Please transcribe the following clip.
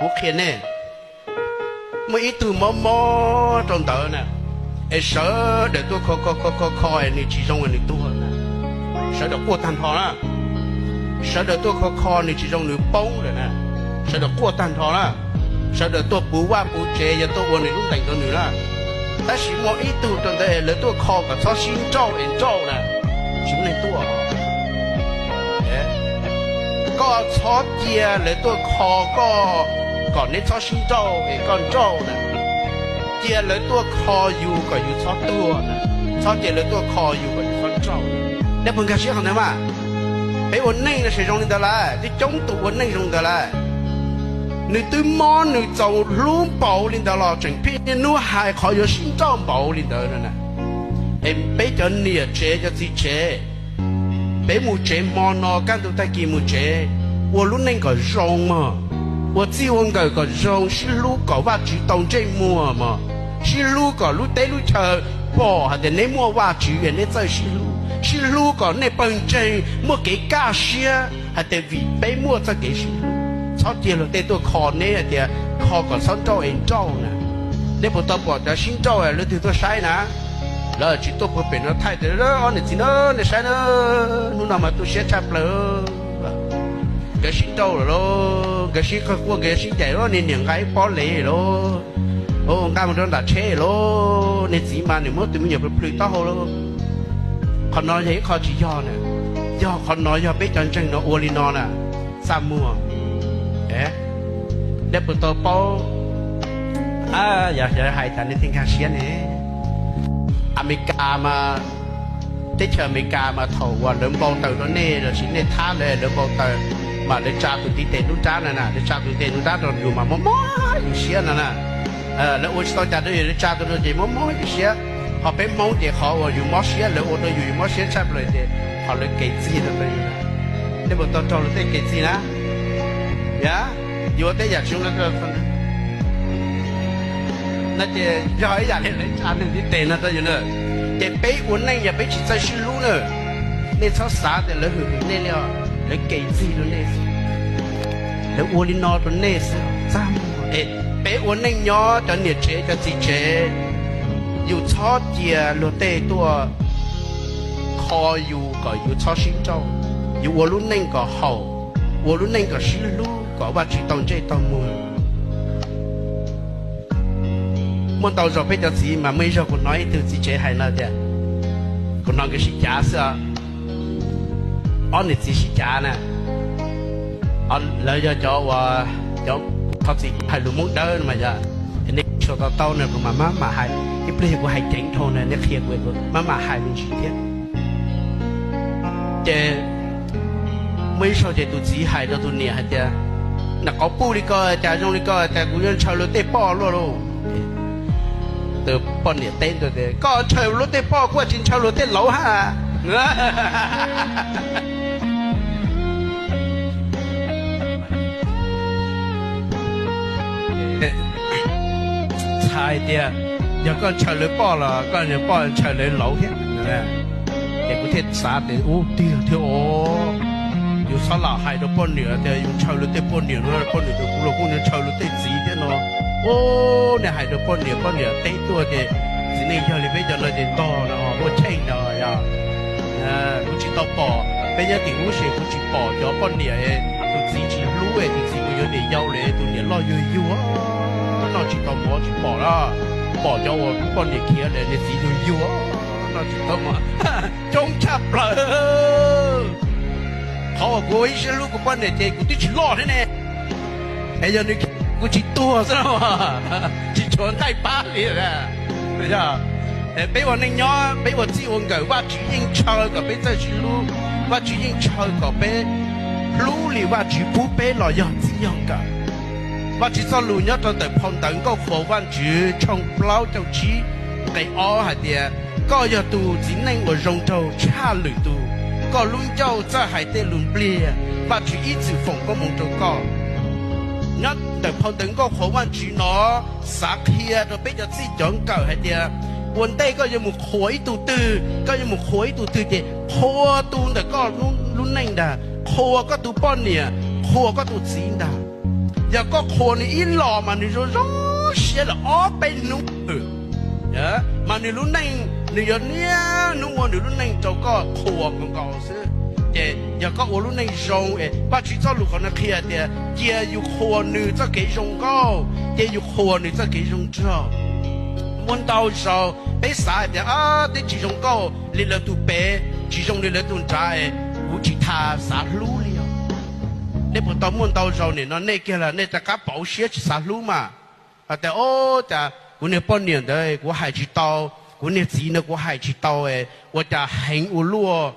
Kuv qhia nej, muaj ib tug mob mob rau ntawd na, es sawv daws tuaj kho kho kho kho kho es nws tsis zoo es nws tuag na, sawv daws quaj tag nrho na. Sawv daws tuaj kho kho nws tsis zoo nws poob lawm na, sawv daws quaj tag nrho na. Sawv daws tuaj puv vaj puv tsev yog tuaj ua nws lub ntees rau nws na. Tab sis muaj ib tug rau ntawd es lawv tuaj kho kom txhob sib nrauj es nrauj na, tsis muaj neeg tuaj. Koj txhob cia lawv tuaj kho koj kom neb txhob sib nrauj es koj nrauj na. Cia lawv tuaj kho yus kom yus txhob tuag na, txhob cia lawv tuaj kho yus kom yus txhob nrauj. Nej puas nkag siab qhov ntawd mas? Peb ua neej no ces zoo li ntawd lawm, twb coob tus ua neej zoo ntawd lawm. Nws twb mob nws txaus hlub npaum li ntawd los tseem pheej niaj hnub hais qhov yuav sib nrauj npaum li ntawd no na. Es peb cov niam tsev cov txiv tsev, peb mus tsev hmo no kaj ntug tag kis mus tsev, ua lub neej kom zoo mog, ua txij ua nkawm kom zoo, sib hlub kom Vajtswv tau ntsej muag mog, sib hlub kom lub teb lub chaw pom hais tias neb muaj Vajtswv es neb txawj sib hlub, sib hlub kom nej pawg ntseeg muaj kev kaj siab hais tias vim peb muaj txoj kev sib hlub. Txhob cia luag tej tuaj kho neb hais tias kho kom txhob nrauj es nrauj na. Nej puas tau pom cov sib nrauj lawv twg tuaj saib na? Lawv tsis tuaj puag pem no thaij tias ob niam txiv na, nej saib na, hnub no mas tu siab tshaj plaws. Nkawd sib nrauj lawm lauj, nkawd sib qawg quaj, nkawd sib ncaim, niag niam nqa ib pob lev lauj, nqa mus rau nram tsheb lauj, niag txiv mas nws muab tus me nyuam plhws plhws taub hau lauj. Qhov no yog ib qho tsis yog na, yog qhov no yog peb cov ntseeg no ua li no na, txaj muag. Nej puas tau paub, yog hais tas nej thiaj nkag siab ne. Amelikas mas, teb chaws Amelikas mas thaum uas lawv npau taws rau nej los sis nej thab lawv, lawv npau taws mas lawv tsa tus ntiv tes nruab nrab na, lawv tsa tus ntiv tes nruab nrab rau yus mas mob mob yus siab no na. Lawv ua tsis tau cas rau yus, lawv tsa tus no ces mob mob yus siab. Ho peb Hmoob ces qhov uas yus mob siab lawv ua rau yus, yus mob siab tshaj plaws ces qhov lawv kev txig rau yus. Nej puas tau raug luag tej kev txig na? Yog, yus ua tej yam tsis zoo no, no ces yog ib yam li lawv tsa nws ntiv tes no rau yus na. Ces peb ua neej yog peb tsis txawj sib hlub na, nej txhob xav tias lawv hwm hwm nej li os, lawv kev txig rau nej, lawv ua li no rau nej xwb. Txaj muag es peb ua neej nyob cov niam tsev cov txiv tsev, yus txhob cia luag tej tuaj kho yus kom yus txhob sib nrauj. Yus ua lub neej kom haum, ua lub neej kom sib hlub kom Vajtswv tau ntsej tau muag. Muaj ntau zaus peb cov txiv mas muaj ib zaug kuv hnov ib tug txiv tsev hais no tias, kuv hnov nkawd sib cav xwb, ob niam txiv sib cav na, lawv yog cov uas, cov qhov txim hais lus Hmoob Dawb no mas yog, nej tsuas to taub no kuv mam maj mam hais, ib pliag yog kuv hais ceev dhau na nej qhia kuv, kuv maj mam hais me ntsis thiab. Ces muaj ib zaug ces tus txiv hais rau tus niam hais tias, nram qauv puj li ko cas zoo li ko cas kuv yuav ntshaw luag tej poj luaj lauj. Tus poj niam teb ntawd tias, koj ntshaw luag tej poj kuj tsis ntshaw luag tej lauv hab. Txhais tias yog koj ntshaw lawv poj los koj poj ntshaw lawv lauv thiab. Ces kuv thiaj xav tias ub tiag thiab os, yus txhob lam hais rau poj niam tias yus ntshaw luag tej poj niam no, poj niam tus kuv los kuj ntshaw luag tej txiv thiab no. Ub, nej hais rau poj niam, poj niam teb tuaj ces txiv neej yog li peb cov no ces ntog no muaj cheej no yog. Kuv tsis tau pom, peb nyob tim ub ces kuv tsis pom cov poj niam tus txiv tsis hlub es tus txiv mus yuav niam yau lawm tus niam loj yuag yuag no tsis tau mov tsis pom na. Pom cov uas poj niam khiav lawm niag txiv yuag yuag no tsis tau mov. Coob tshaj plaws. Qhov uas kuv ua ib siab hlub kuv poj niam ces kuv twb tsis loj thiab ne. Es yog nws khiav kuv tsis tuag xwb no, tsis tshuav nqaij pab li. Peb ua neej nyob peb ua txij ua nkawm Vajtswv yeej ntshaw kom peb txawj sib hlub, Vajtswv yeej ntshaw kom peb hlub li Vajtswv pub peb los yog txij yog nkawm. Vajtswv txoj lus nyob rau ntawm phau ntawv Nkauj Qhuas Vajtswv tshooj plaub caug tsib nqe ob hais tias, koj yog tus txiv neej uas zoo nraug tshaj lwm tus, koj lub ncauj txawj hais tej lus npliag, Vajtswv ib txwm foom koob hmoov rau koj. Nyob ntawm phau ntawv Nkauj Qhuas Vajtswv no xav qhia rau peb cov txij cov nkawm hais tias, ua ntej koj yuav mus qhuas ib tug twg, koj yuav mus qhuas ib tug twg ces qhuas tus ntawm koj lub neej ntag, qhuas koj tus poj niam, qhuas koj tus txiv ntag. Yog koj qhuas nws ib los mas nws zoo zoo siab lawm ob peb hnub, mas nws lub neej nws yuav niaj hnub ua nws lub neej rau koj qhuas nkaus nkaus xwb. Ces yog koj ua lub neej zoo es Vajtswv txoj lus qhov no qhia tias cia yus qhuas nws txoj kev zoo nkauj, cia yus qhuas nws txoj kev zoo nraug. Muaj ntau zaus peb xav hais tias twb tsis zoo nkauj li lawv tus pem, tsis zoo li lawv tus nrad, kuv tsis tas xav hlub li os. Nej puas tau muaj ntau zaus nim no nej kiag los nej rov qab pauv siab tsis xav hlub mas, hais tias o, cas kuv niag poj niam ntawd kuv hais tsis tau, kuv niag txiv ntawd kuv hais tsis tau, ua cas heev ua luaj.